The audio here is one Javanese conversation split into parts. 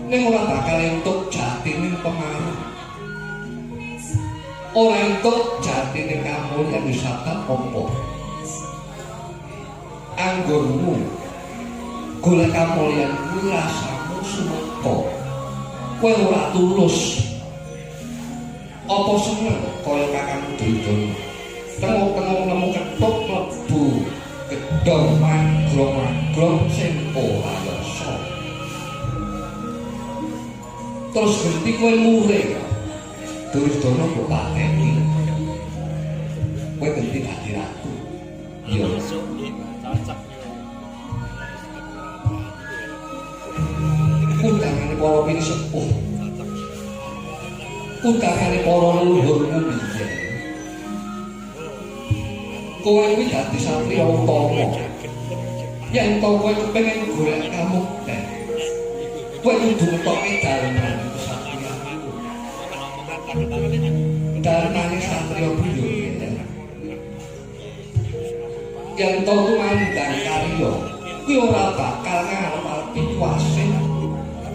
Ning ora bakal entuk jatine pemaru. Ora entuk jatine kamulyan wisata apa? Anggonmu golek kamulyan kuwi rasamu sumeka. Kowe ora tulus. Apa seneng kaya kakangmu Duryudana? Tengok-tengok nemu kethuk mlebu gedhong magrong-magrong sing ora yasa. Terus genti kowe mure. Duryudana mbok pateni. Kowe genti dadi ratu. Iya. Kundangane para pinisepuh. Kundangane para leluhurmu biyen. Kowe kuwi dadi satriya utama. Yen to kowe kepengin golek kamukten, kowe kudu ngetokke dalmane satriya. Dalmane satriya kuwi yo yen to tumandang karya kuwi ora bakal ngarep-arepi kuwase.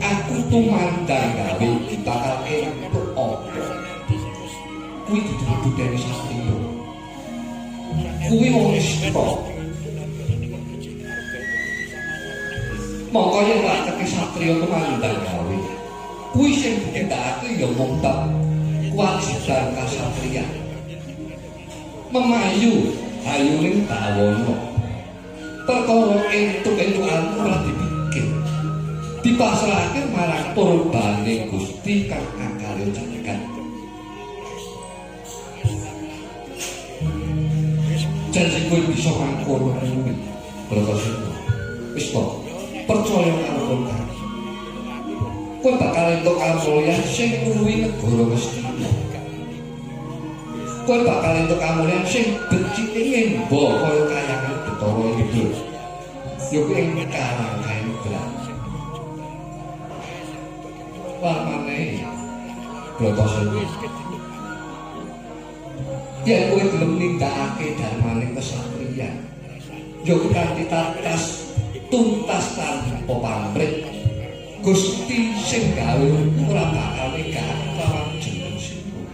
Aku tumandang gawe iki bakal entuk apa. Kuwi dudu budene satriya. Kuwi wong nista. Mongko yen lakeke satriya tumandang gawe kuwi sing ditindakake ya mung bab kewajiban kasatriyan. Memayu hayuning bawana. Perkara entuk-entukan ora dipikir. Dipasrahake marang purbane Gusti kang akalya jagat. Janji kowe bisa mangkono kuwi, Bratasena. Wis to, percaya karo kowe. Kowe bakal entuk kamulyan sing ngluwihi negara Ngastina. Kowe bakal entuk kamulyan sing becike ngemba kaya kayangan Bathara Indra. Ya kuwi ing Karang Kaendran. Lamane Bratasena. Yen kowe gelem nindakake dharmaning kesatriyan, ya kuwi kanthi tatas tuntas tanpa pamrih. Gusti sing gawe ora bakal negakake lawan jeneng sira.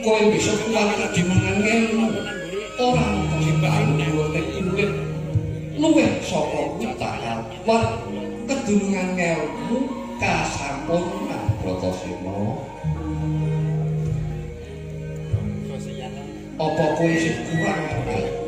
Kowe bisa kuat kajimengan ngelmu, ora mung bangun nurute kulit, luwih saka kuwi bakal kuat kedunungan ngelmu kasampurnan Bratasena. Apa kowe isih kurang andal?